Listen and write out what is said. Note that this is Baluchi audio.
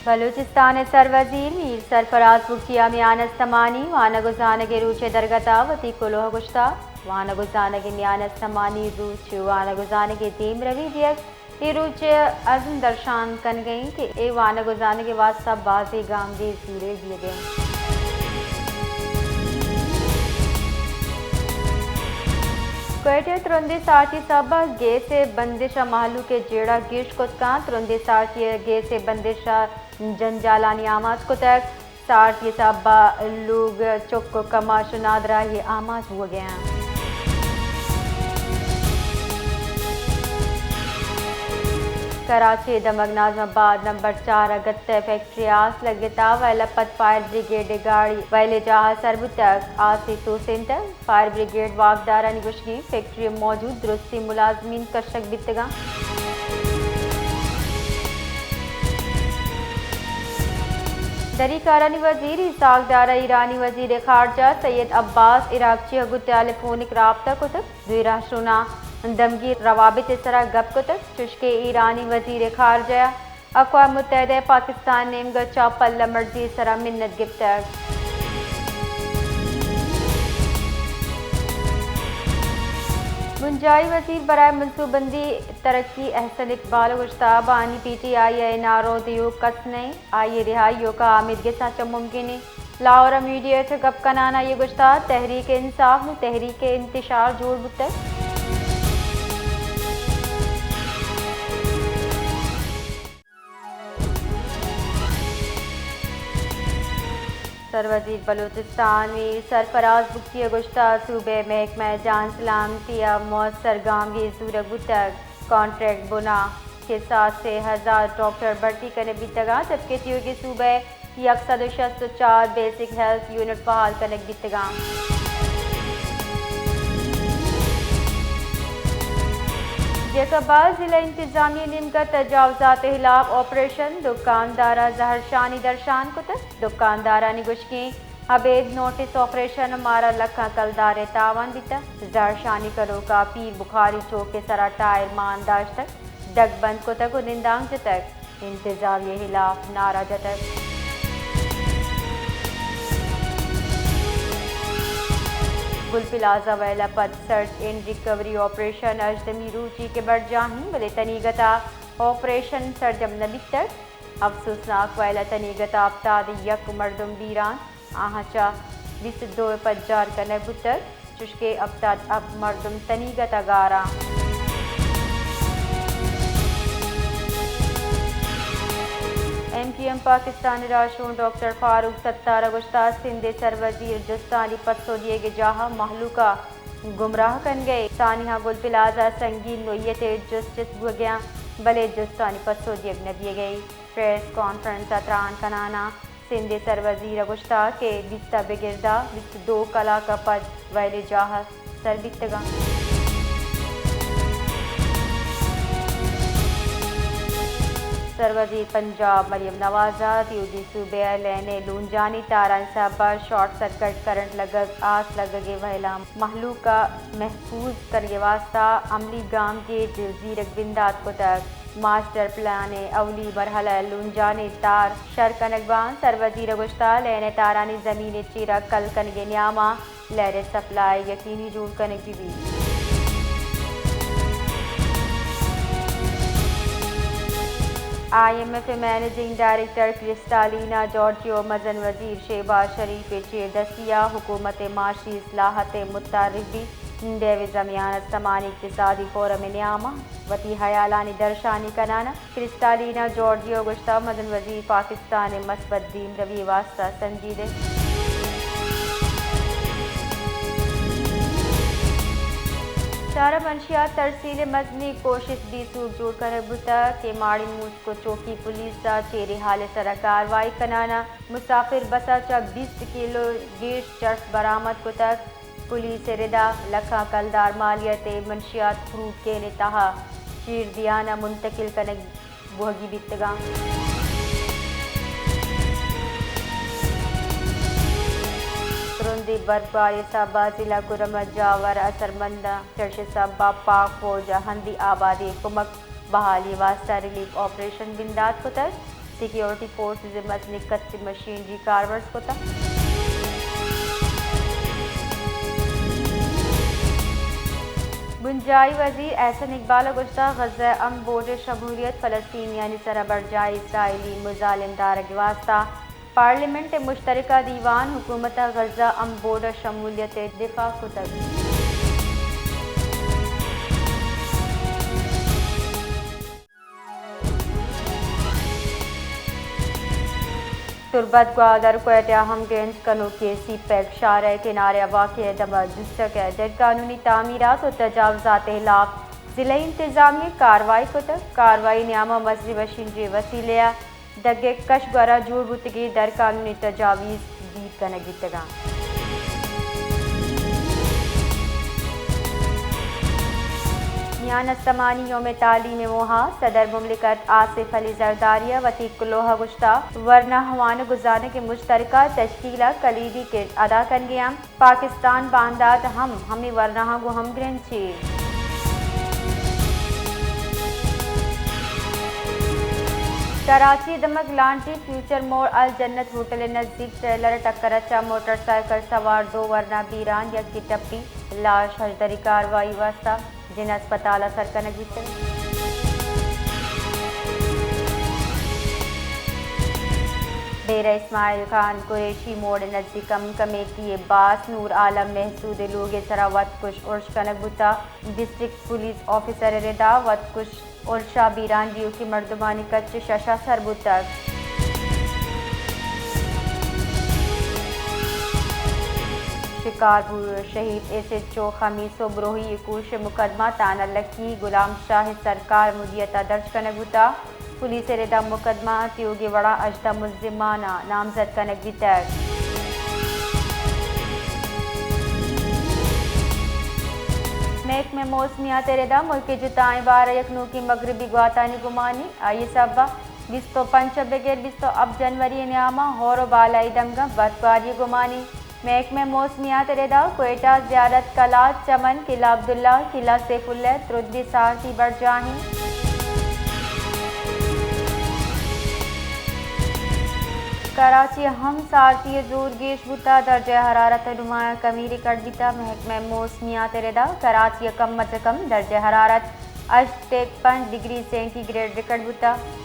بلوچستان ءِ سروزیر میر سرفراز بگٹی ءَ میان استمانی وانگ ءُ زانگ ءِ روچ ءِ درگت ءَ وتی کلوہ گوشتگ۔ وانگ ءُ زانگ ءِ میان استمانی روچ وانگ ءُ زانگ ءِ دیمروی دیگ اے روچ ءِ عزم درشان کنگ ءَ اِنت کہ اے وانگ ءُ زانگ ءِ واستہ بازیں گامگیج زورگ بیگ ءَ اِنت۔ کوئٹہ ءَ ترندیں سارتی ءِ سبب ءَ گیس ءِ بندش ءَ مہلوک ءِ جیڑہ گیش کت کنت۔ ترندیں سارتی ءَ گیس ءِ بندش ءَ جنجالانی آماچ کتگ۔ سارتی ءِ سبب ءَ لوگ، چک ءُ کماش ءُ نادراہی ءِ آماچ بوگ ءَ اَنت۔ کراچی ءِ دمگ ناظم آباد نمبر چار ءَ گت ءِ فیکٹری ءَ آس لگتگ، ویل ءَ پد فائر بریگیڈ ءِ گاڑی ویل ءِ جاہ ءَ سر بوتگ، آس ءَ سوسینتگ۔ فائر بریگیڈ واکدارانی گوشگ اِنت فیکٹری ءَ موجود درستیں ملازمین کشگ بیتگ اَنت۔ دری کارانی وزیر اسحاق ڈار ءَ ایرانی وزیر خارجہ سید عباس عراقچی ءَ گوں ٹیلی فونک رابطہ کتگ، دوئیں رہشوناں دمگی روابط ءِ سرا گپ کتگ، چوشکہ ایرانی وزیر خارجہ ءَ اقوام متحدہ ءَ پاکستان ءِ نیمگ ءَ چہ پلہ مرزی ءِ سرا منت گپتگ۔ بنجاہی وزیر برائے منصوبہ بندی ترقی احسن اقبال ءَ گوشتگ بانی پی ٹی آئی ءِ این آر او دیوک کس نہ اِنت، آئی ءِ رہائی ءِ کاہ ہمے دگہ ساچ ءَ ممکن اِنت۔ لاہور ءَ میڈیا ءِ چہ گپ کنان ءَ آئی ءَ گوشتگ تحریک انصاف نوں تحریک انتشار جوڑ بوتگ۔ سروزیر بلوچستان میر سرفراز بگٹی ءَ گوشتگ صوبہ ءِ محکمہ جان سلامتی ءَ مؤثر گامگیج زورگ بوتگ، کانٹریکٹ بنا کساس ءَ ہزار ڈاکٹر بھرتی کنگ بیتگ اَنت، جبکہ تیوگیں صوبہ ءَ یک سد ءُ شست ءُ چار بیسک ہیلتھ یونٹ بحال کنگ بیتگ اَنت۔ جیکب آباد ضلع انتظامیہ ءِ نیمگ ءَ تجاوزات ءِ ہلاپ آپریشن، دکاندار ءَ زہرشانی درشان کتگ، دکاندارانی گوشگ اِنت ابید نوٹس آپریشن ءَ مارا لکھاں کلدار ءِ تاوان بیتگ، زہرشانی کنوک ءَ پیر بخاری چوک ءِ سرا ٹائر مان داشتگ، ڈگ بند کتگ ءُ نندانک جتگ۔ انتظامیہ ءِ ہلاپ نعرہ جتگ۔ گل پلازہ ویل ءَ پد سرچ اینڈ ریکوری آپریشن ہژدمی روچی کہ برجاہ اِنت، بلے تنیگت ءَ آپریشن سرجم نہ بیتگ۔ افسوسناک ویل ءَ تنیگت ءَ ہپتاد ءُ یک مردم بیران، آہاں چہ بیست ءُ دو ءَ پجار کنگ بوتگ۔ چوشکہ ہپتاد ہپت مردم تنیگت ءَ گار اَنت۔ ایم کیو ایم پاکستان ءِ راہشون ڈاکٹر فاروق ستار ءَ گوشتگ سندھ ءِ سروزیر جستانی پسو دیگ ءِ جاہ ءَ مہلوک ءَ گمراہ کنگ ءَ، سانحہ گل پلازہ ءَ سنگین نوعیت ءِ جست جست بوگ ءَ اَنت، بلے جستانی پسو دیگ نہ بیگ ءَ۔ پریس کانفرنس ءَ تران کنان ءَ سندھ ءِ سروزیر ءَ گوشتگ کہ بیست ءَ بگر داں بیست ءُ دو کلاک ءَ پد ویل ءِ جاہ ءَ سر بیتگ اَنت۔ سروزیر پنجاب مریم نواز ءَ تیوگیں صوبہ ءِ لین ءِ لونجانی تارانی سبب ءَ شارٹ سرکٹ کرنٹ لگگ، آس لگگ ءِ ویل ءَ مہلوک ءَ محفوظ کنگ ءِ واستہ عملی گامگیج زیرگ بندات کتگ۔ ماسٹر پلان ءِ اولی مرحلہ ءَ لونجانی تار شر کنگ بنت۔ سروزیر ءَ گوشتگ لین ءِ تارانی زمین ءِ چیرا کل کنگ ءِ نیام ءَ لیڈ ءِ سپلائی یقینی جوڑ کنگ بہ بیت۔ آئی ایم ایف ءِ منیجنگ ڈائریکٹر کرسٹالینا جارجیو، مزن وزیر شہباز شریف ءِ چیردستی ءَ حکومت ءِ معاشی اصلاحات ءِ متعارف بیت۔ ڈیویز ءَ میان استمانی اقتصادی فورم ءِ نیام ءَ وتی ہیالانی درشانی کنان ءَ کرسٹالینا جارجیو ءَ گوشتگ مزن وزیر پاکستان ءِ مثبت دیمروی ءِ واستہ سنجیدہ اِنت۔ چارہ منشیات ترسیل ءِ مزنیں کوشست بے سوب جوڑ کنگ بوتگ کہ ماڑی موسکو چوکی پولیس ءَ چیریں ہال ءِ سرا کاروائی کنان ءَ مسافر بس ءَ چہ بیست کلو گیش چرس برآمد کتگ۔ پولیس ءِ ردا لکھاں کلدار مالیت ءِ منشیات کروڈ کین ءِ تہا چیر دیان ءَ منتقل کنگ بوہگی بیتگ اَنت۔ ترندیں برفباری ءِ سبب ءَ ضلع کرم ءِ جاور اثرمند اَنت۔ چرش ءِ سبب ءَ پاک فوج ءَ ہندی آبادی ءِ کمک بحالی ءِ واستہ ریلیف آپریشن بندات کتگ۔ سیکیورٹی فورسز ء مزنیں کچ مشینری کارمرز کتگ۔ بنجاہی وزیر احسن اقبال ء گوشتگ، غزہ ء امن بورڈ ء شمولیت فلسطینیانی سرا برجاہ اسرائیلی مظالم دارگ ء واستہ پارلیمنٹ ء مشترکہ دیوان حکومت ء غزہ امن بورڈ ء شمولیت ء دفاع کتگ۔ تربت گوادر کوئٹہ ہمگرنچ کنوکیں سی پیک شارع کنارے ء واقع ء دمگ جسک ء غیر قانونی تعمیرات و تجاوزات ء ہلاپ ضلعی انتظامیہ ء کاروائی کتگ۔ کاروائی نیام ء مزنیں مشینری وسیلہ ء دگہ کش گورا جوڑ بوتگیں غیر قانونی تجاویز دیر کنگ بیتگ انت۔ میان استمانی یوم تعلیم ء موہ ء صدر مملکت آصف علی زرداری ء وتی کلوہ ء گوشتگ، ورنا ہوانگ و زانگ ء مشترکہ تشکیل ء کلیدی کرد ادا کنگ ء انت۔ پاکستان باندات ہم ہمے ورناہاں گوں ہمگرنچ ایں۔ کراچی ء دمگ لانٹی فیوچر موڑ الجنت ہوٹل ء نزیک ٹریلر ء ٹکر ء چہ موٹر سائیکل سوار دو ورنا بیران، یکے ٹپی، لاش ہژدری کاروائی واستہ جن اسپتال ء سر کنگ بیتگ۔ ڈیرہ اسماعیل خان قریشی موڑ ء نزیک امن کمیٹی ء باس نور عالم محسود ء لوگ ء سرا وت کش ارش کنگ بوتگ۔ ڈسٹرکٹ پولیس آفیسر ء ردا وت کش ارش ء بیران ڈیوکی مردمانی کچ ء شش ء سر بوتگ۔ شکارپور شہید ایس ایچ او خمیس و بروہی کوش مقدمہ تھانہ لکی غلام شاہ سرکار مدیت ء درج کنگ بوتگ۔ پولیس ء ردا مقدمہ تیوگیں وڑا ہژدہ ملزماناں نامزد کنگ بیتگ۔ محکمہ موسمیات ء ردا ملک ء جتائیں بار ء یک نوکیں مغربی گواتانی گمانی، آئی ء سبب ء بیست و پنچ ء بگر بیست و ہپت جنوری ء نیام ء ہور و بالائی دمگاں برفباری ء گمانی۔ محکمہ موسمیات ء ردا کوئٹہ، زیارت، قلات، چمن، قلعہ عبداللہ، قلعہ سیف اللہ، ترندیں سارتی برجاہ انت۔ کراچی ء ہم سارتی ء زور گیش بوتگ، درجہ حرارت ء نمایاں کمی ریکارڈ بیتگ۔ محکمہ موسمیات ء ردا کراچی ء کم از کم درجہ حرارت ہشت ء پنچ ڈگری سینٹی گریڈ ریکارڈ بوتگ۔